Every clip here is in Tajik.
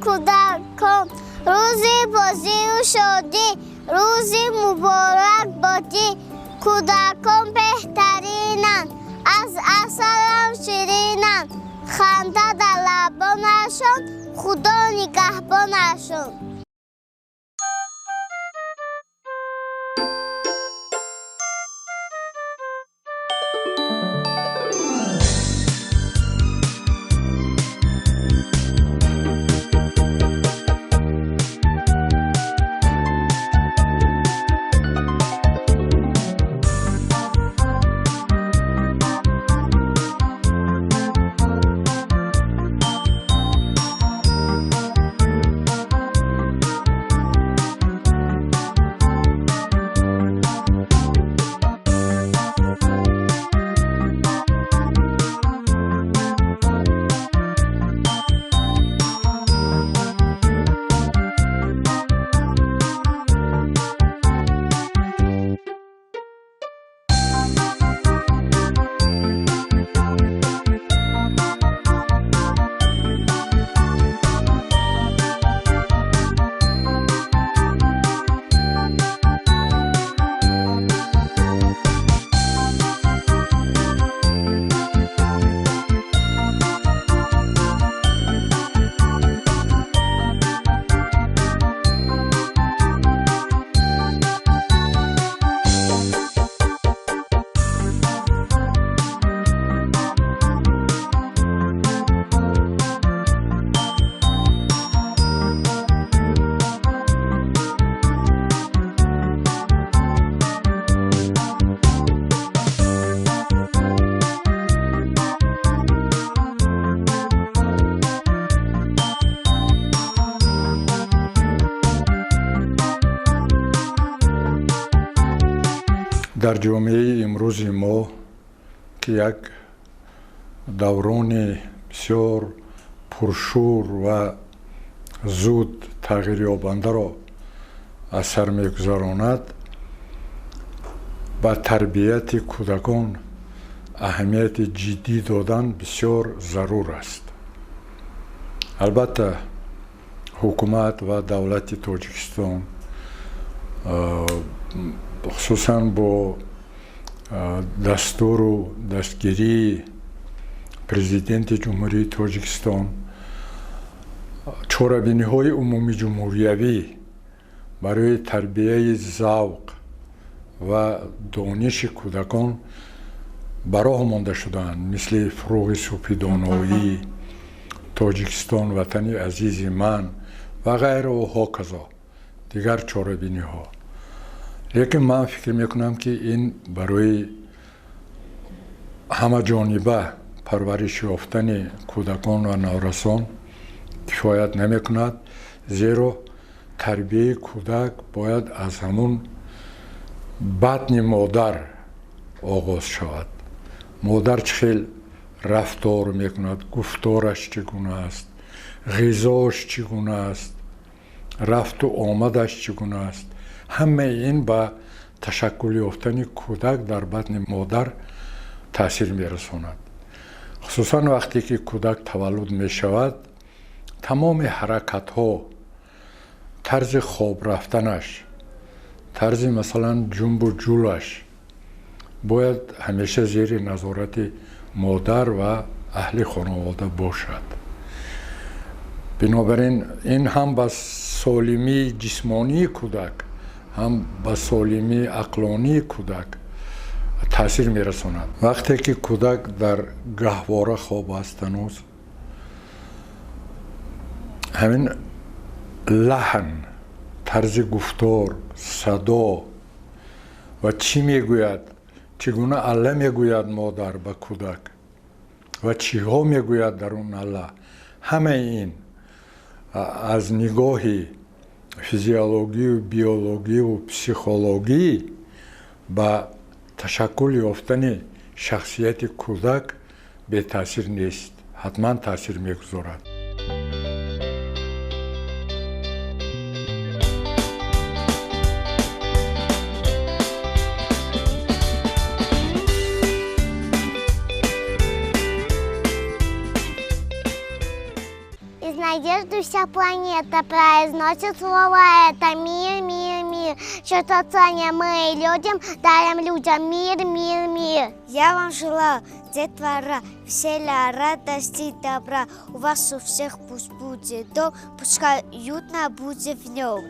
Кӯдакон, рӯзи бозию шодӣ, рӯзи муборак бодӣ. Кӯдакон беҳтаринанд, аз асалам ширинанд, ханда дар лабонашон, Худо нигаҳбонашон. Дар ҷомеаи имрӯзи мо, ки як даврони бисёр пуршӯр ва зуд тағйирёбандаро аз сар мегузаронад, ба тарбияти кӯдакон аҳамияти ҷиддӣ додан бисёр зарур аст. Албатта, ҳукумат ва давлати Тоҷикистон, хусусан бо дастуру дастгирии Президенти Ҷумҳурии Тоҷикистон, чорабиниҳои умумиҷумҳуриявӣ барои тарбияи завқ ва дониши кӯдакон ба роҳ монда шудаанд, мисли Фурӯғи субҳидоноӣ, Тоҷикистон ватани азизи ман ва ғайраву ҳоказо дигар чорабиниҳо. Лекин ман фикр мекунам, ки ин барои ҳамаҷониба парвариш ёфтани кӯдакон ва наврасон кифоят намекунад, зеро тарбияи кӯдак бояд аз ҳамун батни модар оғоз шавад. Модар чӣ хел рафтор мекунад, гуфтораш чӣ гуна аст, ғизош чӣ гуна аст, рафту омадаш чӣ гуна аст, ҳамаи ин ба ташаккул ёфтани кӯдак дар батни модар таъсир мерасонад. Хусусан вақте ки кӯдак таваллуд мешавад, тамоми ҳаракатҳо, тарзи хоб рафтанаш, тарзи, масалан, ҷунбу ҷулаш бояд ҳамеша зери назорати модар ва аҳли хонавода бошад. Бинобар ин, ин ҳам ба солимии ҷисмонии кӯдак, ҳам ба солимии ақлонии кӯдак таъсир мерасонад. Вақте ки кӯдак дар гаҳвора хоб аст ҳанӯз, ҳамин лаҳн, тарзи гуфтор, садо ва чӣ мегӯяд, чӣ гуна алла мегӯяд модар ба кӯдак ва чиҳо мегӯяд дар он алла, ҳамаи ин аз нигоҳи физиологию биологию психологӣ ба ташаккул ёфтани шахсияти кӯдак бетаъсир нест, ҳатман таъсир мегузорад. Надежду вся планета произносит слово это: мир, мир, мир. Что ценим мы людям, дарим людям мир, мир, мир. Я вам желаю, детвора, веселья, радости, добра. У вас у всех пусть будет дом, пускай уютно будет в нем.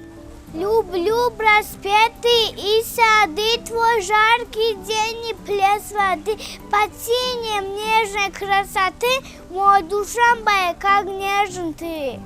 Люблю проспекты и сады, твой жаркий день и плеск воды. Под тенем нежной красоты, мой Душанбе, как нежен ты.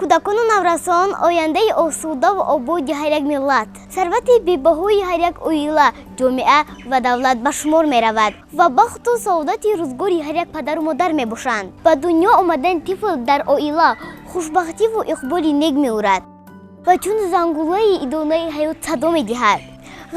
Кӯдакону наврасон ояндаи осуда ва ободи ҳар як миллат, сарвати бебаҳои ҳар як оила, ҷомеа ва давлат ба шумор меравад ва бахту саодати рӯзгори ҳар як падару модар мебошанд. Ба дунё омадани тифл дар оила хушбахтиву иқболи нек меорад ва чун зангулаи идонаи ҳаёт садо медиҳад.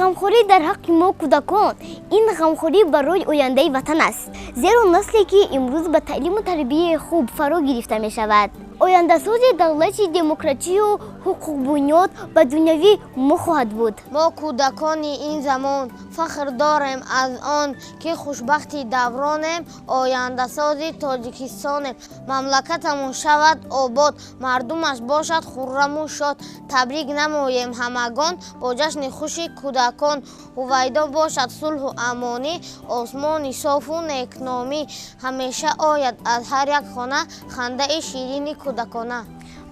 Ғамхорӣ дар ҳаққи мо кӯдакон ин ғамхорӣ барои ояндаи ватан аст, зеро насле ки имрӯз ба таълиму тарбияи хуб фаро гирифта мешавад, ояндасози давлати демократию ҳуқуқбунёд ба дунявӣ мо хоҳад буд. Мо кӯдакони ин замон фахр дорем аз он, ки хушбахти давронем, ояндасози Тоҷикистонем. Мамлакатамон шавад обод, мардумаш бошад хурраму шод. Табрик намоем ҳамагон бо ҷашни хуши кӯдакон. Ҳувайдо бошад сулҳу амонӣ, осмони софу некномӣ. Ҳамеша ояд аз ҳар як хона хандаи ширини кӯдакона.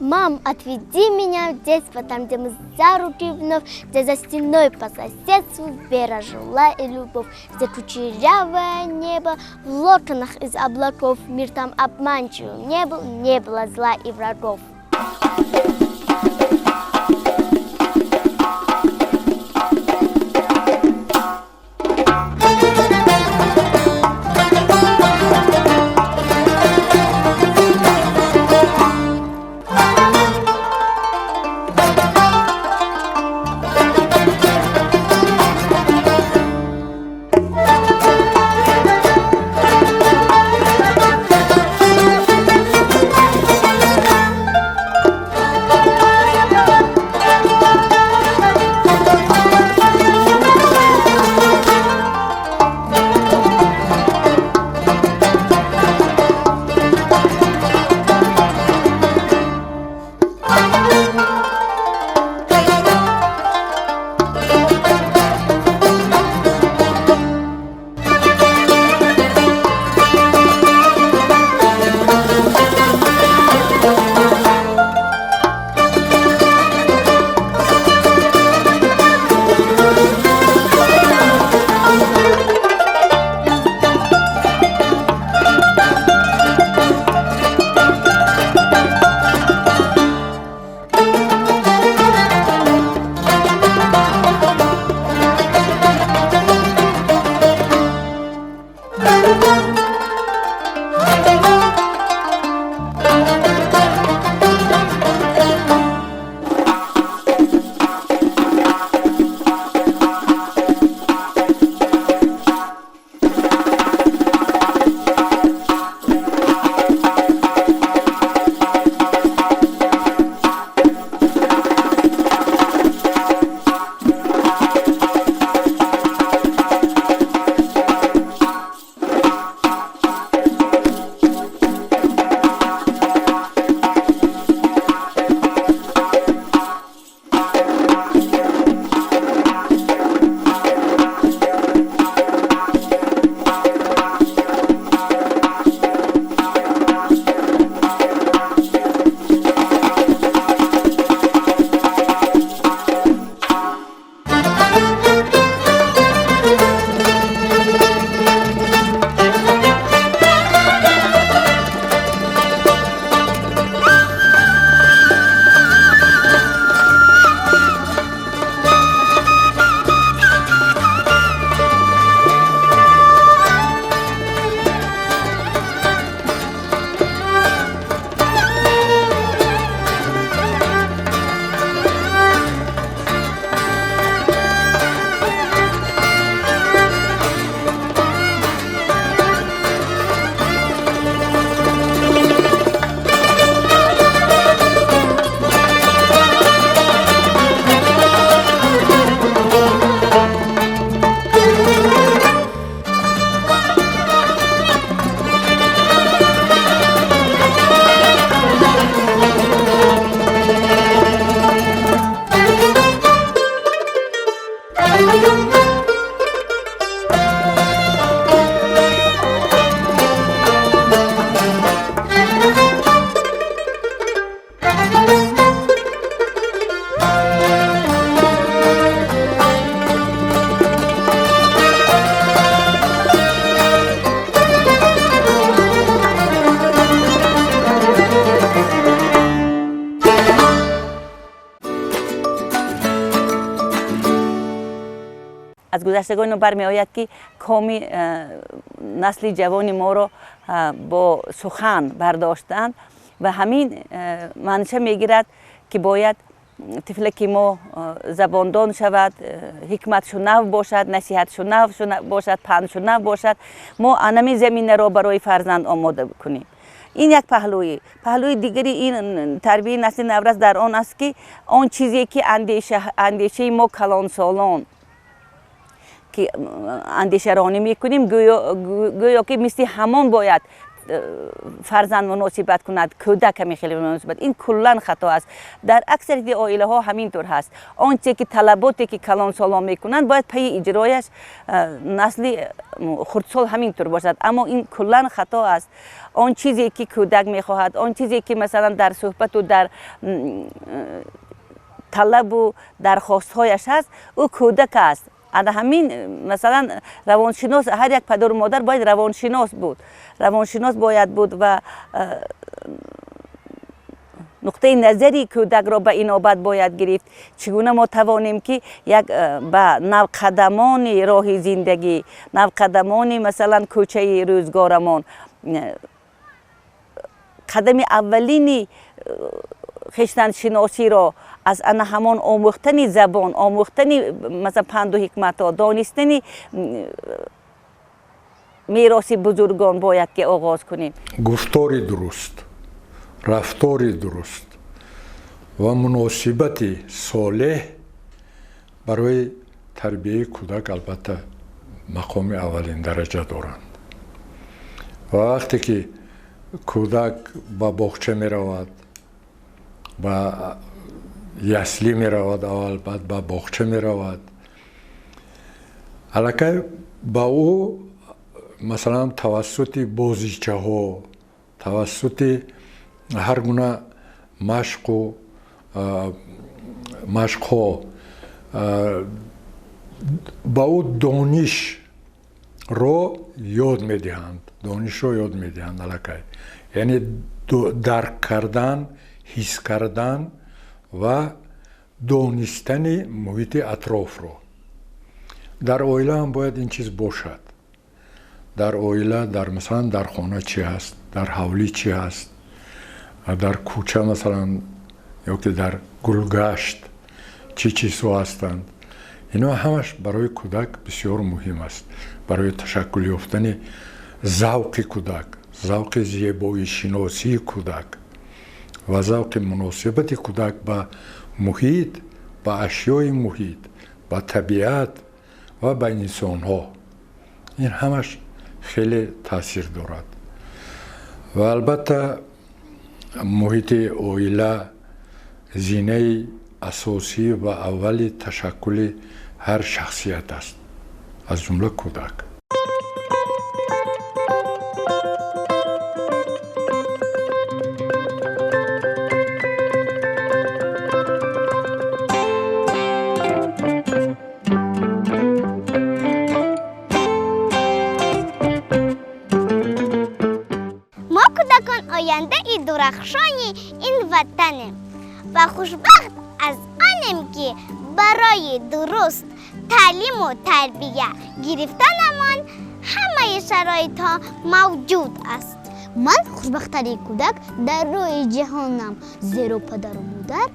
Мам, отведи меня в детство, там, где мы за руки вновь, где за стеной по соседству вера жила и любовь, где кучерявое небо в локонах из облаков, мир там обманчивым не был, не было зла и врагов. Аз гузаштагони бармеояд, ки коми насли ҷавони моро бо сухан бардоштанд ва ҳамин манша мегирад, ки бояд тифлаки мо забондон шавад, ҳикматшунав бошад, насиҳатшунав бошад, пандшунав бошад. Мо анамин заминаро барои фарзанд омода кунем. Ин як паҳлӯи. Паҳлӯи дигари ин тарбияи насли наврас дар он аст, ки он чизе ки андешаи мо калонсолон ки андешаронӣ мекунем, гӯё ки мисли ҳамон бояд фарзанд муносибат кунад, кӯдак ҳамин хеле муносибат. Ин куллан хато аст. Дар аксарияти оилаҳо ҳамин тур ҳаст. Он чизе ки талаботе ки калонсолон мекунанд, бояд пайи иҷрояш насли хурдсол ҳамин тур бошад. Аммо ин куллан хато аст. Он чизе ки кӯдак мехоҳад, он чизе ки масалан дар суҳбату дар талабу дархостҳояш ҳаст, ӯ кӯдак аст. Ана ҳамин масалан равоншинос, ҳар як падару модар бояд равоншинос буд, равоншинос бояд буд ва нуқтаи назари кӯдакро ба инобат бояд гирифт. Чӣ гуна мо тавонем, ки як ба навқадамони роҳи зиндагӣ, навқадамони масалан кӯчаи рӯзгорамон қадами аввалини хештаншиносиро аз ана ҳамон омӯхтани забон, омӯхтани масалан панду ҳикматҳо, донистани мероси бузургон бояд ки оғоз кунем. Гуфтори дуруст, рафтори дуруст ва муносибати солеҳ барои тарбияи кӯдак албатта мақоми аввалин дараҷа доранд. Ва вақте ки кӯдак ба боғча меравад, ба ясли меравад аввал, баъд ба боғча меравад, аллакай ба ӯ масалан тавассути бозичаҳо, тавассути ҳар гуна машқу машқҳо ба ӯ донишро ёд медиҳанд, донишро ёд медиҳанд аллакай, яъне дарк кардан, ҳис кардан ва донистани муҳити атрофро. Дар оила ҳам бояд ин чиз бошад. Дар оила, дар масалан дар хона чӣ ҳаст, дар ҳавлӣ чӣ ҳаст, дар кӯча масалан ё ки дар гулгашт чӣ чизҳо ҳастанд, инҳо ҳамаш барои кӯдак бисёр муҳим аст, барои ташаккул ёфтани завқи кӯдак, завқи зебоишиносии кӯдак ва завқи муносибати кӯдак ба муҳит, ба ашёи муҳит, ба табиат ва ба инсонҳо. Ин ҳамаш хеле таъсир дорад. Ва албатта муҳити оила зинаи асосӣ ва аввали ташаккули ҳар шахсият аст, аз ҷумла кӯдак. Ояндаи дурахшони ин ватанем ва хушбахт аз онем, ки барои дуруст таълиму тарбия гирифтанамон ҳамаи шароитҳо мавҷуд аст. Ман хушбахттарин кӯдак дар рӯи ҷаҳонам, зеро падару модар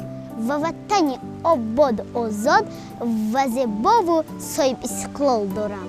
ва ватани ободу озод ва зебову соҳибистиқлол дорам.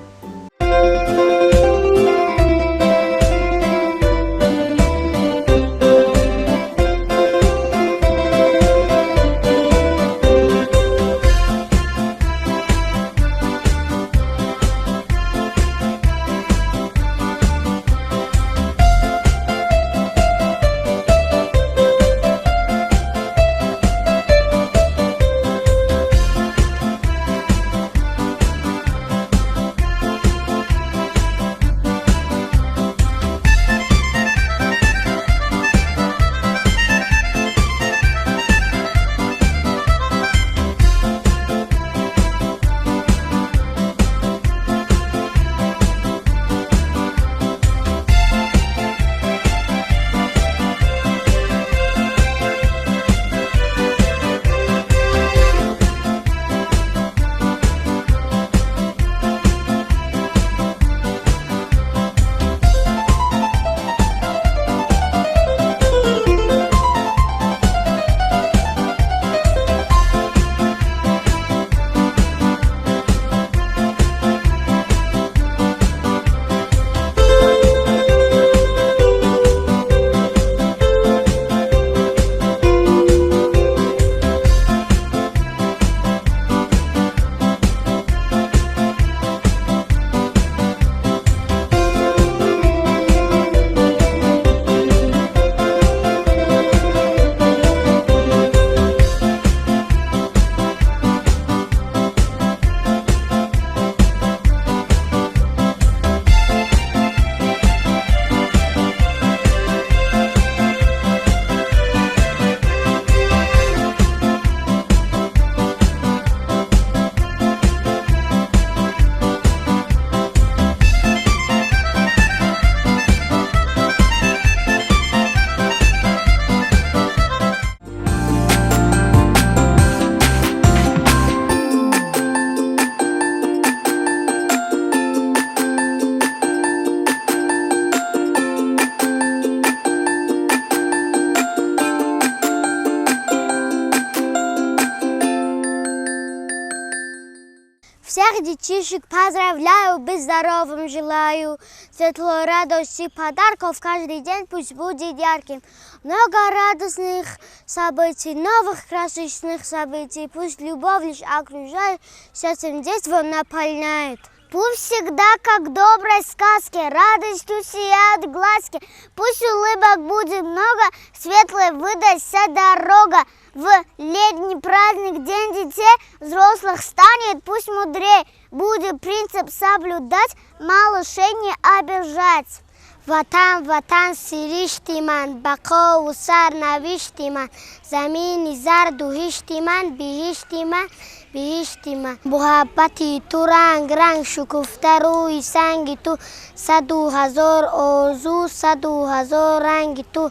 Всех детишек поздравляю, быть здоровым желаю. Светлой радости подарков каждый день пусть будет ярким. Много радостных событий, новых красочных событий. Пусть любовь лишь окружает, сердцем детство наполняет. Пусть всегда, как доброй сказке, радостью сияют глазки. Пусть улыбок будет много, светлой выдастся дорога. В летний праздник День детей взрослых станет, пусть мудрее будет принцип соблюдать, малышей не обижать. Ватан, Ватан, сиришти ман, бақову сарнавишти ман, замини зарду ҳишти ман, биҳишти ман, биҳишти ман. Муҳаббати ту ранг ранг шукуфта рӯи санги ту, саду ҳазор орзу, саду ҳазор ранги ту.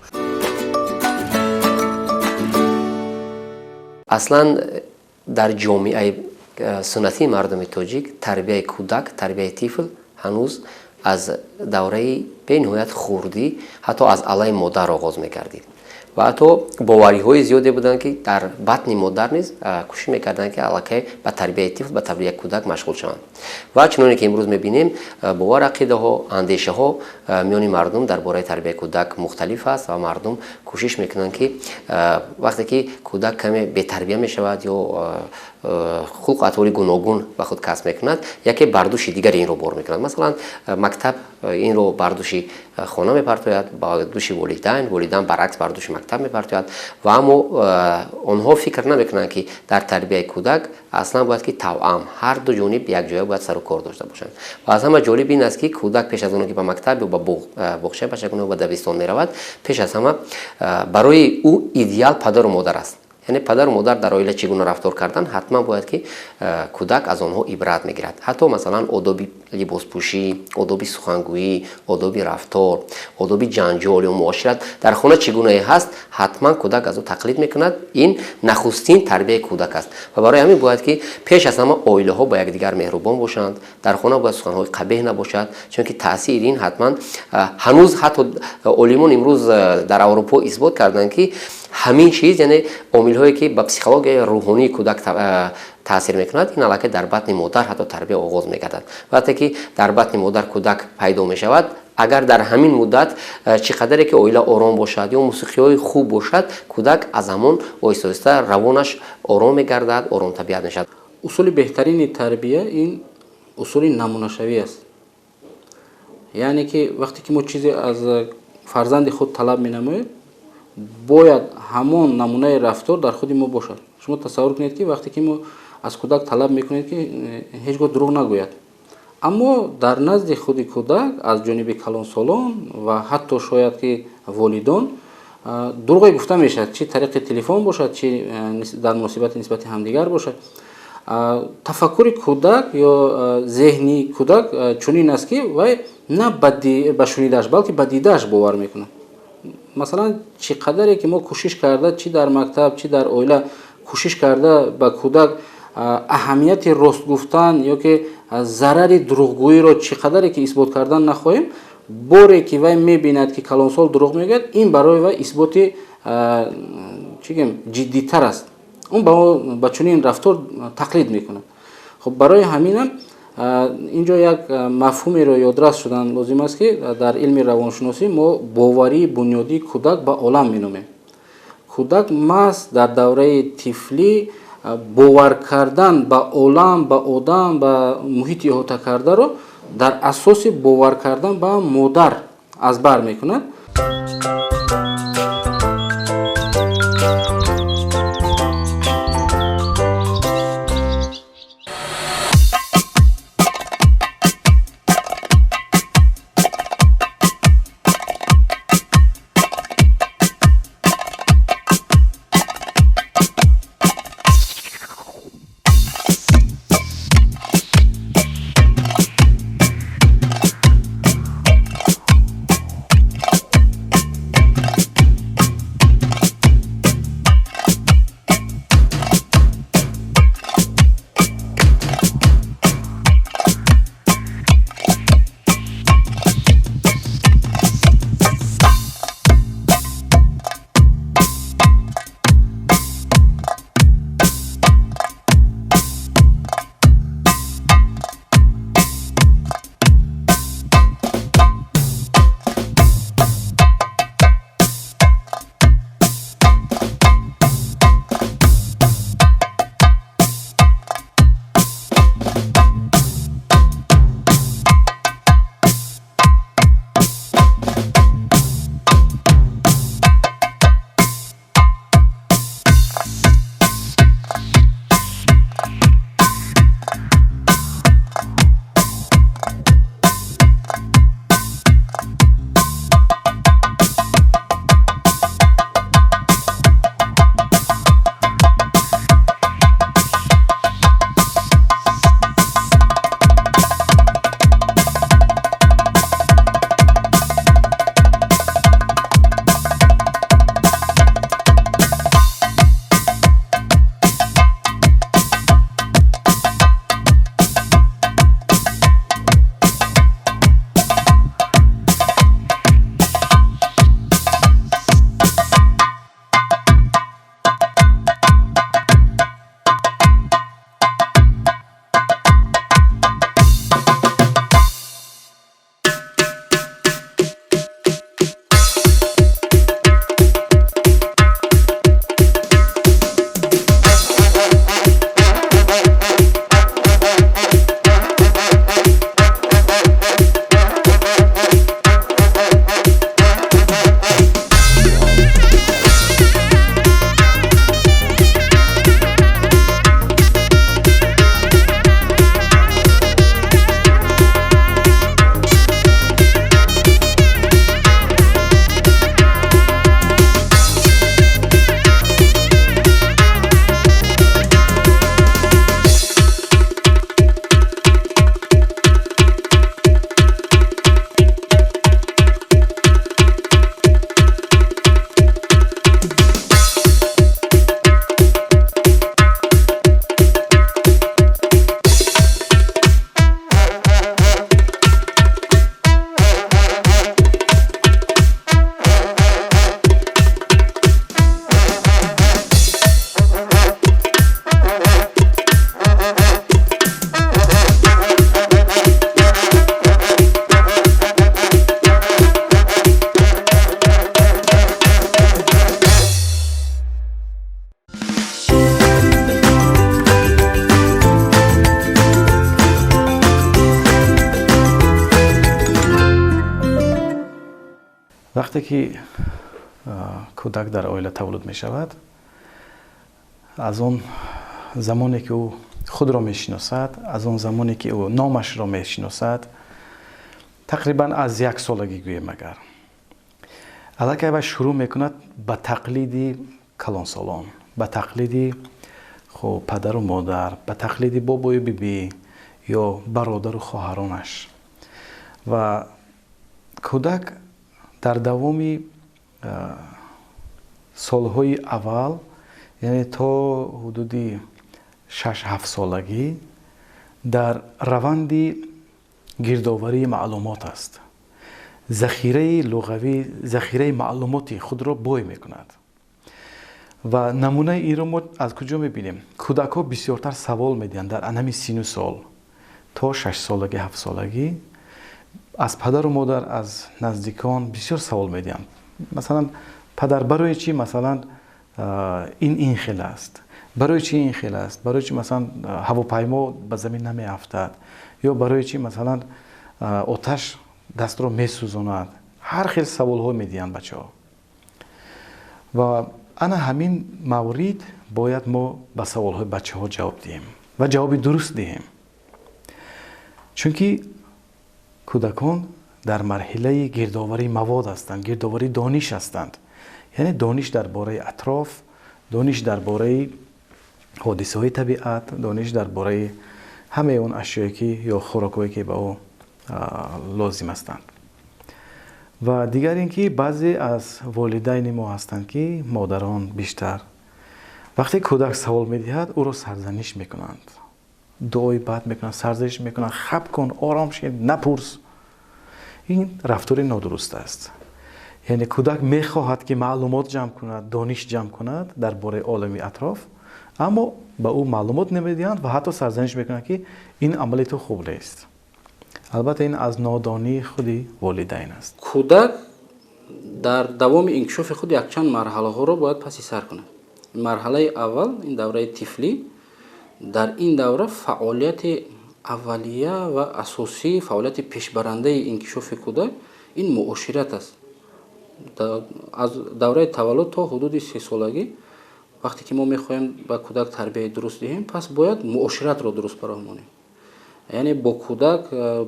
Аслан дар ҷомеаи суннатии мардуми тоҷик тарбияи кӯдак, тарбияи тифл ҳанӯз аз давраи бениҳоят хурдӣ, ҳатто аз алайи модар оғоз мегардид ва ҳатто бовариҳои зиёде буданд, ки дар батни модар низ кӯшиш мекарданд, ки аллакай ба тарбияи тифл, ба тарбияи кӯдак машғул шаванд. Ва чуноне ки имрӯз мебинем, бовар, ақидаҳо, андешаҳо миёни мардум дар бораи тарбияи кӯдак мухталиф аст ва мардум кӯшиш мекунанд, ки вақте ки кӯдак каме бетарбия мешавад ё хулқу атвори гуногун ба худ касб мекунад, яке бар дӯши дигаре инро бор мекунад. Масалан, мактаб инро бар дӯши хона мепартояд, ба дӯши волидайн, волидайн баръакс бар дӯши мактаб мепартояд. Ва аммо онҳо фикр намекунанд, ки дар тарбияи кӯдак аслан бояд ки тавъам ҳар ду ҷониб якҷоя бояд сару кор дошта бошанд. Ва аз ҳама ҷолиб ин аст, ки кӯдак пеш аз оне ки ба мактаб ё ба боғчаи бачагона ё ба дабистон меравад, пеш аз ҳама барои ӯ идеал падару модар аст. Яъне падару модар дар оила чӣ гуна рафтор кардан, ҳатман бояд ки кӯдак аз онҳо ибрат мегирад. Ҳатто масалан одоби либоспӯшӣ, одоби сухангӯӣ, одоби рафтор, одоби ҷанҷол ё муошират дар хона чӣ гунае ҳаст, ҳатман кӯдак аз ӯ тақлид мекунад. Ин нахустин тарбияи кӯдак аст ва барои ҳамин бояд ки пеш аз ҳама оилаҳо ба якдигар меҳрубон бошанд, дар хона бояд суханҳои қабеҳ набошад, чунки таъсири ин ҳатман ҳанӯз ҳатто олимон имрӯз дар Аврупо исбот карданд, ки ҳамин чиз, яъне омилҳое ки ба психологияи рӯҳонии кӯдак таъсир мекунад, ин аллакай дар батни модар ҳатто тарбия оғоз мегардад. Вақте ки дар батни модар кӯдак пайдо мешавад, агар дар ҳамин муддат чӣ қадаре ки оила ором бошад ё мусиқиҳои хуб бошад, кӯдак аз ҳамон оҳиста оҳиста равонаш ором мегардад, оромтабиат мешавад. Усули беҳтарини тарбия ин усули намунашавӣ аст. Яъне ки вақте ки мо чизе аз фарзанди худ талаб менамоем, бояд ҳамон намунаи рафтор дар худи мо бошад. Шумо тасаввур кунед, ки вақте ки мо аз кӯдак талаб мекунед, ки ҳеҷ гоҳ дурӯғ нагӯяд, аммо дар назди худи кӯдак аз ҷониби калонсолон ва ҳатто шояд ки волидон дурӯғе гуфта мешавад, чӣ тариқи телефон бошад, чӣ дар муносибати нисбати ҳамдигар бошад. Тафаккури кӯдак ё зеҳни кӯдак чунин аст, ки вай на ба шунидааш, балки ба дидааш бовар мекунад. Масалан, чӣ қадаре ки мо кӯшиш карда, чӣ дар мактаб, чӣ дар оила кӯшиш карда ба кӯдак аҳамияти рост гуфтан ё ки зарари дурӯғгӯиро чӣ қадаре ки исбот кардан нахоҳем, боре ки вай мебинад, ки калонсол дурӯғ мегӯяд, ин барои вай исботи чӣ гӯем ҷиддитар аст. Он ба чунин рафтор тақлид мекунад. Хуб, барои ҳаминам инҷо як мафҳумеро ёдрас шудан лозим аст, ки дар илми равоншиносӣ мо боварии бунёдии кӯдак ба олам меномем. Кӯдак маҳз дар давраи тифлӣ бовар кардан ба олам, ба одам, ба муҳити иҳотакардаро дар асоси бовар кардан ба модар аз бар мекунад. Вақте ки кӯдак дар оила таваллуд мешавад, аз он замоне ки ӯ худро мешиносад, аз он замоне ки ӯ номашро мешиносад, тақрибан аз як солагӣ гӯем агар, аллакай вай шурӯъ мекунад ба тақлиди калонсолон, ба тақлиди хуб падару модар, ба тақлиди бобою бибӣ ё бародару хоҳаронаш. Ва кӯдак дар давоми солҳои аввал, яъне то ҳудуди 6-7 солагӣ, дар раванди гирдоварии маълумот аст. Захираи луғавӣ, захираи маълумоти худро бой мекунад. Ва намунаи инро мо аз куҷо мебинем? Кӯдакҳо бисёртар савол медиҳанд дар анами сину сол то 6 солагӣ, 7 солагӣ аз падару модар, аз наздикон бисёр савол медиҳанд. Масалан, падар, барои чӣ, масалан, ин хел аст, барои чӣ ин хел аст, барои чӣ, масалан, ҳавопаймо ба замин намеафтад, ё барои чӣ, масалан, оташ дастро месӯзонад. Ҳар хел саволҳо медиҳанд бачаҳо. Ва ана ҳамин маврид бояд мо ба саволҳои бачаҳо ҷавоб диҳем ва ҷавоби дуруст диҳем, чунки кӯдакон дар марҳилаи гирдоварии мавод ҳастанд, гирдоварии дониш ҳастанд, яъне дониш дар бораи атроф, дониш дар бораи ҳодисаҳои табиат, дониш дар бораи ҳамаи он ашёе ки ё хӯрокҳое ки ба ӯ лозим ҳастанд. Ва дигар ин ки баъзе аз волидайни мо ҳастанд, ки модарон бештар, вақте кӯдак савол медиҳад, ӯро сарзаниш мекунанд, дуои бад мекунанд, сарзаниш мекунанд: хап кун, ором шин, напурс. Ин рафтори нодуруст аст. Яъне кӯдак мехоҳад ки маълумот ҷамъ кунад, дониш ҷамъ кунад дар бораи олами атроф, аммо ба ӯ маълумот намедиҳанд ва ҳатто сарзаниш мекунанд, ки ин амали ту хуб нест. Албатта, ин аз нодонии худи волидайн аст. Кӯдак дар давоми инкишофи худ якчанд марҳалаҳоро бояд паси сар кунад. Марҳалаи аввал ин давраи тифлӣ. Дар ин давра фаъолияти аввалия ва асосии, фаъолияти пешбарандаи инкишофи кӯдак ин муошират аст. Аз давраи таваллуд то ҳудуди 3 солагӣ, вақте ки мо мехоҳем ба кӯдак тарбияи дуруст диҳем, пас бояд муоширатро дуруст ба роҳ монем, яъне бо кӯдак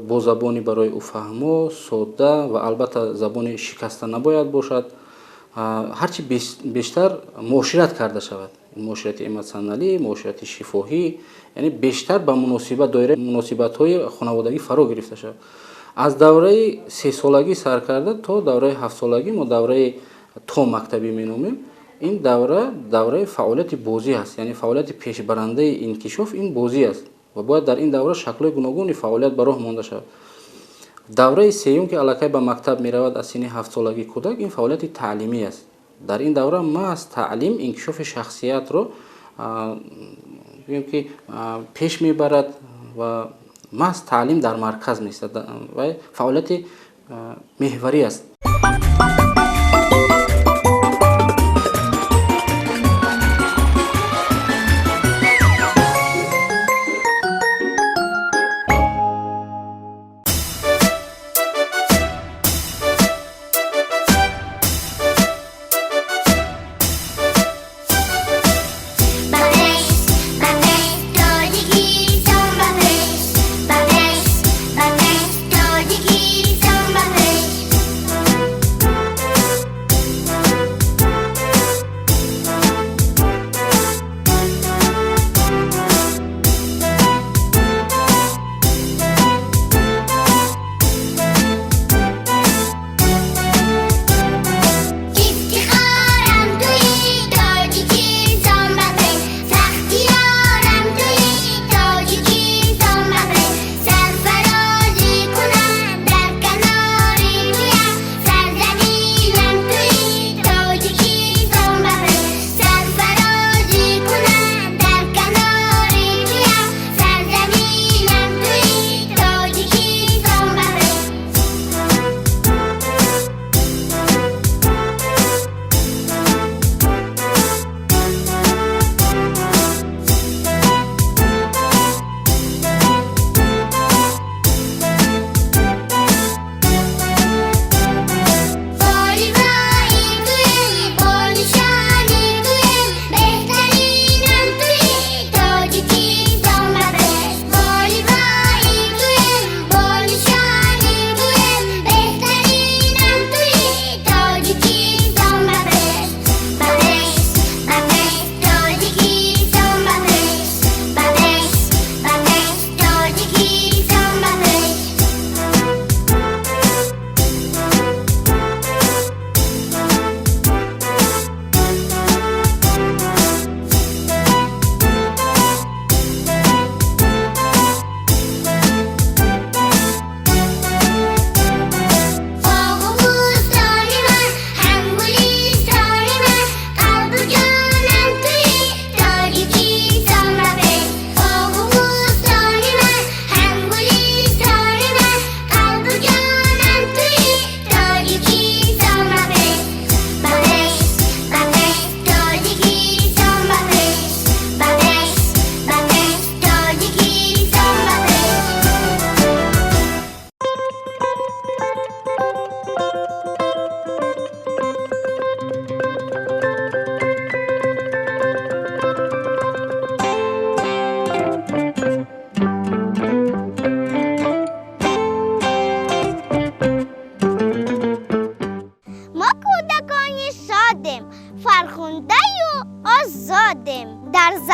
бо забони барои ӯ фаҳмо, содда ва албатта забони шикаста набояд бошад, ҳарчи бештар муошират карда шавад: муоширати эмотсионалӣ, муоширати шифоҳӣ, яъне бештар ба муносибат, доираи муносибатҳои хонаводагӣ фаро гирифта шавад. Аз давраи 3 солагӣ сар карда то давраи 7 солагӣ мо давраи томактабӣ меномем. Ин давра давраи фаъолияти бозӣ аст, яъне фаъолияти пешбарандаи инкишоф ин бозӣ аст ва бояд дар ин давра шаклҳои гуногуни фаъолият ба роҳ монда шавад. Давраи сеюм, ки аллакай ба мактаб меравад аз синни 7 солагӣ кӯдак, ин фаъолияти таълимӣ аст. Дар ин давра маҳз таълим инкишофи шахсиятро, гӯем ки, пеш мебарад ва маҳз таълим дар марказ меистад ва фаъолияти меҳварӣ аст. Ба пеш, ба пеш, Тоҷикистон, ба пеш, ба пеш, ба пеш, Тоҷикистон, ба пеш.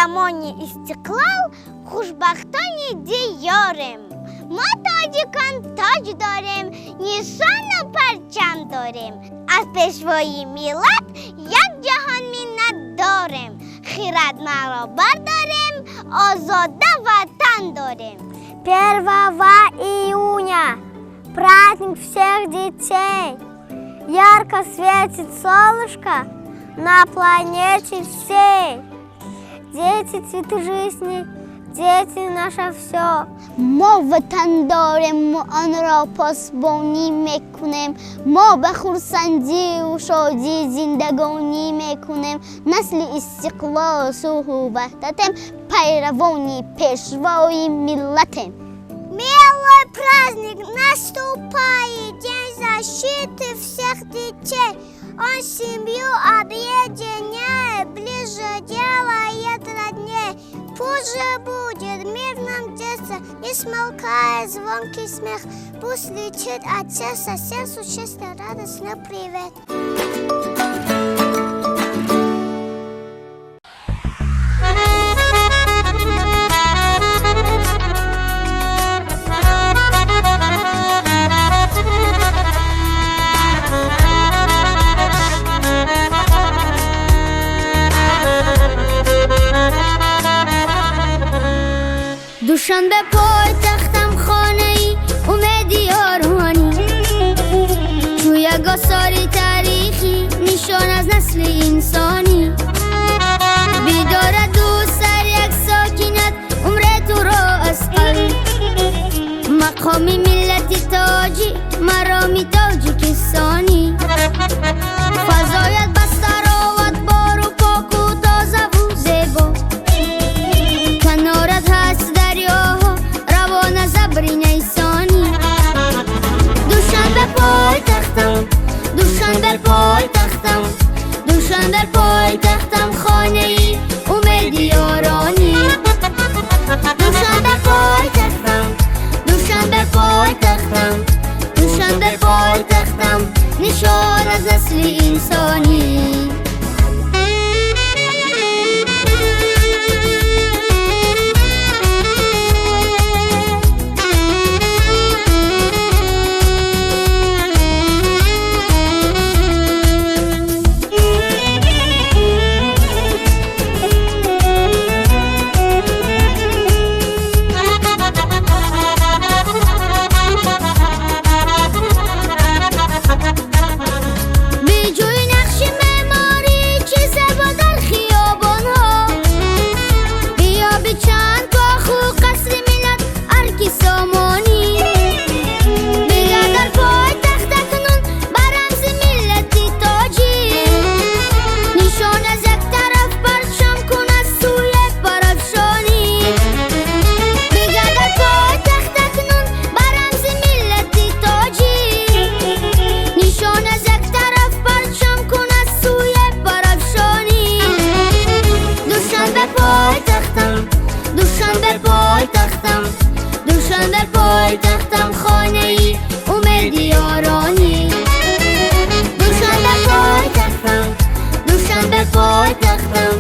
Замони истиқлол хушбахтони диёрем. Мо тоҷикон тоҷ дорем, нишону парчам дорем. Аз пешвои миллат як ҷаҳон миннат дорем. Хирад маро бардорем, озода ватан дорем. 1 июня праздник всех детей. Ярко светит солнышко на планете всей. Дети – цветы жизни, дети – наше все. Мо ватан дорем, мо онро посбонӣ мекунем, мо ба хурсандиву шодӣ зиндагонӣ мекунем. Насли истиқлолу сулҳу ваҳдатем, пайравони пешвои миллатем. Милый праздник наступает, День защиты всех детей. Он семью объединяет, ближе делает родней. Пусть же будет в мирном детстве, не смолкает звонкий смех. Пусть летит от сердца сердцу чисто радостный привет. Душанбе пойтахтам, хонаи умеди ёрони, чу як осори таърихӣ, нишон аз насли инсонӣ. Бидораду сар як сокинат, умре туро аз қалб, мақоми миллати тоҷик, мароми тоҷикистонӣ. Фазоят бастароват бору поку тозаву зебо, канорат ҳаст дарёҳо равона забри нейсонӣ. Душанбе пойтахтам, Душанбе пойтахтам, Душанбе пойтахтам, хонаи умеди ёронӣ. Душанбе пойтахтам, Душанбе пойтахтам, Душанбе пойтахтам, нишон аз насли инсонӣ. Беҷӯи нақши меъморӣ, чӣ зебо дар хиёбонҳо, биёби чанд коху қасри миллат, арки сомонӣ. Бия дар пойтахт акнун ба рамзи миллати тоҷик, нишон аз як тараф парчам кун, аз сӯе парафшонӣ. Бия дар пойтахт акнун ба рамзи миллати тоҷик, нишон аз як тараф парчам кун, аз сӯе парафшонӣ. Душанбе пойтахтам, Душанбе пойтахтам, Душанбе пойтахтам, хонаи умеди ёронӣ. Душанбе пойтахтам, Душанбе пойтахтам,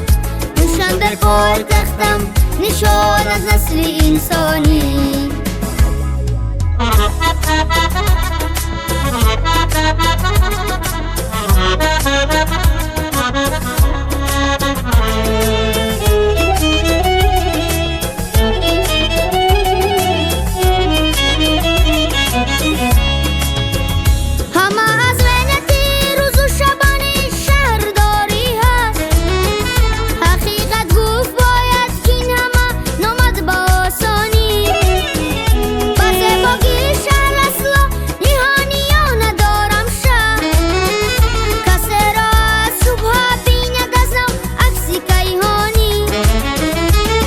Душанбе пойтахтам, нишон аз насли инсонӣ. Ҳама аз меҳнати рӯзу шабони шаҳрдорӣ ҳаст. Ҳақиқат гуфт бояд, кин ҳама номад ба осонӣ. Ба зебогии шаҳр асло ниҳониё надорам шак. Касеро аз шубҳа бинад аз нав акси кайҳонӣ.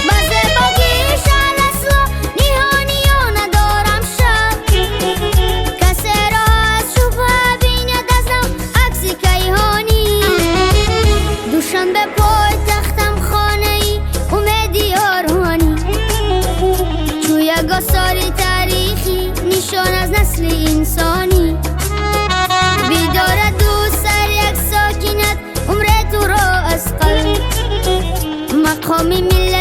Ба зебогии шаҳр асло ниҳониё надорам шак. Касеро аз шубҳа бинад аз нав акси кайҳонӣ. Душанбе пойтахтам, хонаи умеди ёронӣ, чу як осори таърихӣ, нишон аз насли инсонӣ. Бидораду сар як сокинат, умре туро аз қалб, мақоми миллат.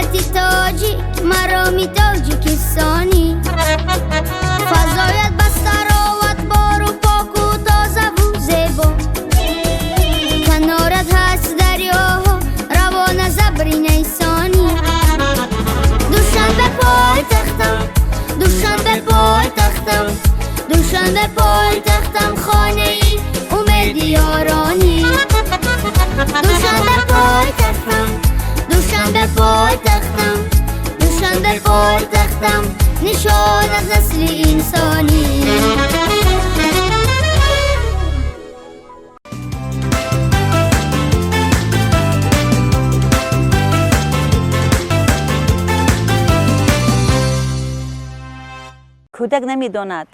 Душанбе пойтахтам, хонаи умеди ёронӣ. Душанбе пойтахтам, Душанбе пойтахтам, Душанбе пойтахтам, нишон аз асли инсонӣ. Кӯдак намедонад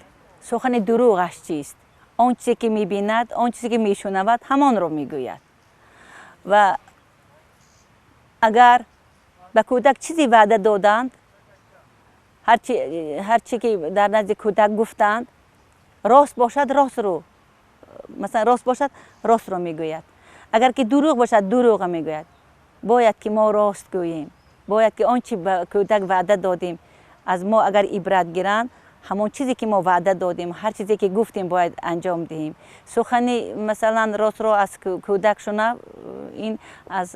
сухани дурӯғаш чист. Он чизе ки мебинад, он чизе ки мешунавад, ҳамонро мегӯяд. Ва агар ба кӯдак чизе ваъда доданд, ҳар чи ки дар назди кӯдак гуфтанд, рост бошад, ростро, масалан, рост бошад, ростро мегӯяд, агар ки дурӯғ бошад, дурӯға мегӯяд. Бояд ки мо рост гӯем, бояд ки он чи ба кӯдак ваъда додем, аз мо агар ибрат гиранд, ҳамон чизе ки мо ваъда додем, ҳар чизе ки гуфтем, бояд анҷом диҳем. Сухани, масалан, ростро аз кӯдак шунав, ин аз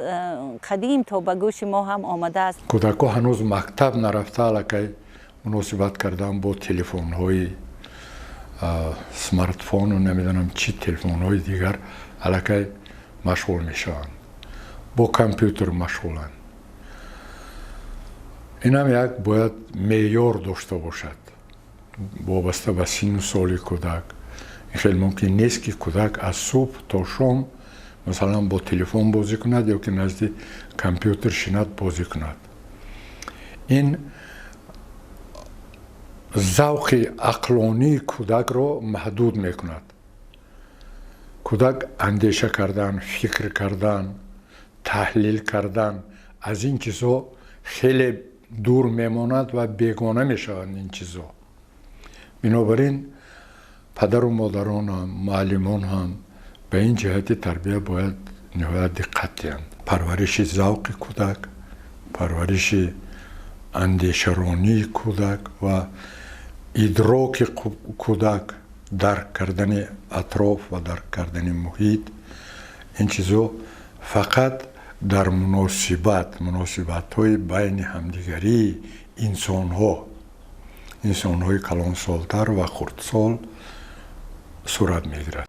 қадим то ба гӯши мо ҳам омадааст. Кӯдакҳо ҳанӯз мактаб нарафта, аллакай муносибат кардан бо телефонҳои смартфону намедонам чӣ телефонҳои дигар аллакай машғул мешаванд, бо компютер машғуланд. Инам як бояд меъёр дошта бошад, вобаста ба синну соли кӯдак. Ин хеле мумкин нест, ки кӯдак аз субҳ то шом, масалан, бо телефон бозӣ кунад ё ки назди компютер шинад, бозӣ кунад. Ин завқи ақлонии кӯдакро маҳдуд мекунад. Кӯдак андеша кардан, фикр кардан, таҳлил кардан, аз ин чизҳо хеле дур мемонад ва бегона мешаванд ин чизҳо. Бинобар ин падару модарон ҳам, муаллимон ҳам ба ин ҷиҳати тарбия бояд ниҳоят диққат диҳанд. Парвариши завқи кӯдак, парвариши андешаронии кӯдак ва идроки кӯдак, дарк кардани атроф ва дарк кардани муҳит, ин чизҳо фақат дар муносибатҳои байни ҳамдигарии инсонҳо, инсонҳои калонсолтар ва хурдсол сурат мегирад.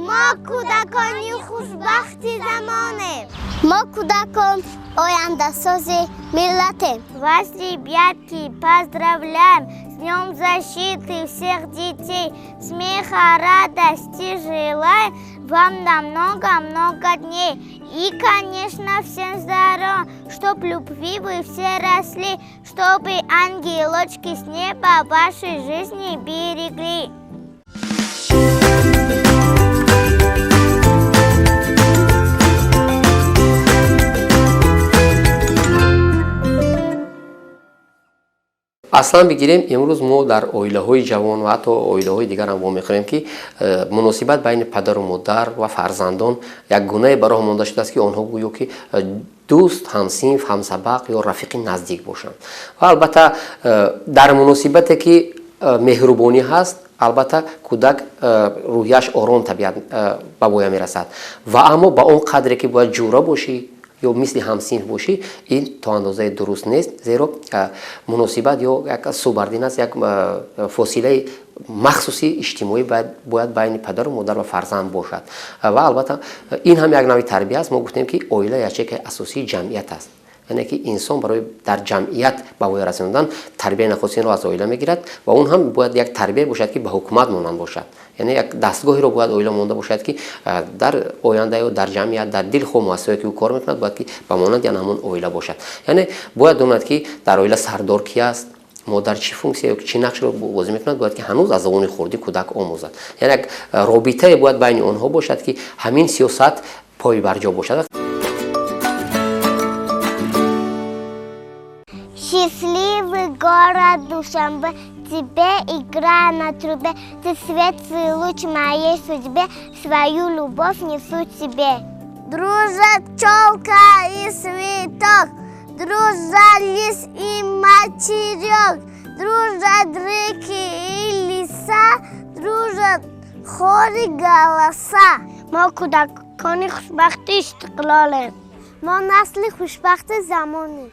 Мо кӯдакони хушбахти замонем. Мо кӯдакон ояндасози миллатем. Вас, ребятки, поздравляем с Днем защиты всех детей. Смеха, радости желаем вам на много-много дней. И, конечно, всем здоровья, чтоб любви вы все росли, чтобы ангелочки с неба вашей жизни берегли. Аслан бигирем, имрӯз мо дар оилаҳои ҷавон ва ҳатто оилаҳои дигар ҳам вомехӯрем, ки муносибат байни падару модар ва фарзандон як гунае ба роҳ монда шудааст, ки онҳо гӯё ки дӯст, ҳамсинф, ҳамсабақ ё рафиқи наздик бошанд. Ва албатта дар муносибате ки меҳрубонӣ ҳаст, албатта кӯдак рӯҳияш ором табиат ба воя мерасад. Ва аммо ба он қадре ки бояд ҷура бошӣ ё мисли ҳамсинф бошӣ, ин то андозаи дуруст нест, зеро муносибат ё як субардин аст, як фосилаи махсуси иҷтимоӣ бояд байни падару модар ва фарзанд бошад. Ва албатта ин ҳам як навъи тарбия аст. Мо гуфтем, ки оила ячейкаи асосии ҷамъият аст, яъне ки инсон барои дар ҷамъият ба воя расондан тарбияи нахустинро аз оила мегирад. Ва он ҳам бояд як тарбия бошад, ки ба ҳукумат монанд бошад, яъне як дастгоҳеро бояд оила монда бошад, ки дар оянда ё дар ҷамъият, дар дилхоҳ муассисае ки ӯ кор мекунад, бояд ки ба монанди ана ҳамон оила бошад. Яъне бояд донад, ки дар оила сардор ки аст, модар чӣ функсия ё чӣ нақшро бозӣ мекунад. Бояд ки ҳанӯз аз забони хурдӣ кӯдак омӯзад, яъне як робитае бояд байни онҳо бошад, ки ҳамин сиёсат пойбарҷо бошад. Счастливый город Душанбе, тебе игра на трубе, ты светлый луч моей судьбе, свою любовь несу тебе. Дружат пчелка и цветок, дружат лис и матерек, дружат реки и леса, дружат хоры голоса. Мо кӯдакони хушбахти истиқлолем. Мо насли хушбахти замонем.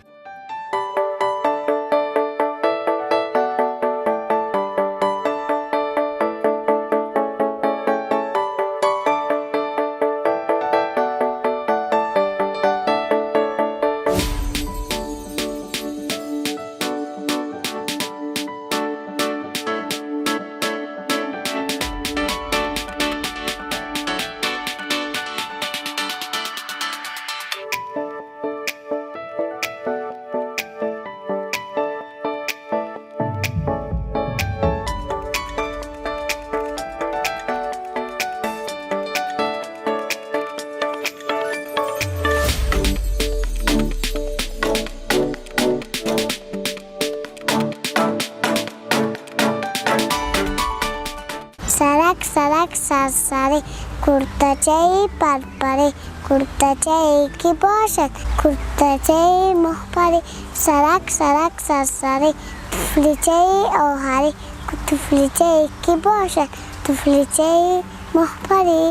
Сарак, сарак, сарсари, куртачаи парпари, куртачае ки бошад, куртачаи моҳпари, сарак, сарак, сарсари, туфличаи оҳарӣ, туфличае ки бошад, туфличаи моҳпарӣ,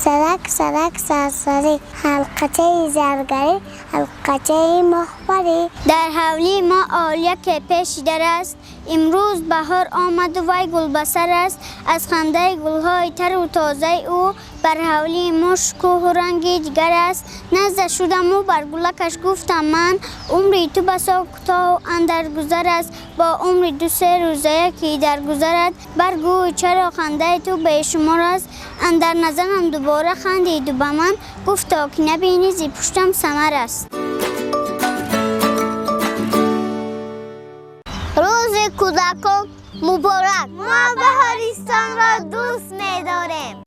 сарак, сарак, сарсари, ҳалқачаи заргарӣ, ҳалқачаи моҳпарӣ. Дар ҳавлии мо Олия, ки пеши дар аст, имрӯз баҳор омаду вай гулбасар аст. Аз хандаи гулҳои тару тозаи ӯ бар ҳавлии мо шукӯҳу ранги дигар аст. Назда шудаму бар гулакаш гуфтам ман: умри ту басо кӯтоҳу андар гузар аст. Бо умри ду-се рӯзая ки даргузарад, баргӯй, чаро хандаи ту бешумор аст? Андар назарам дубора хандиду ба ман гуфто, ки набинӣ, зи пуштам самар аст. Рӯзи кӯдакон муборак! Мо Баҳористонро дӯст медорем.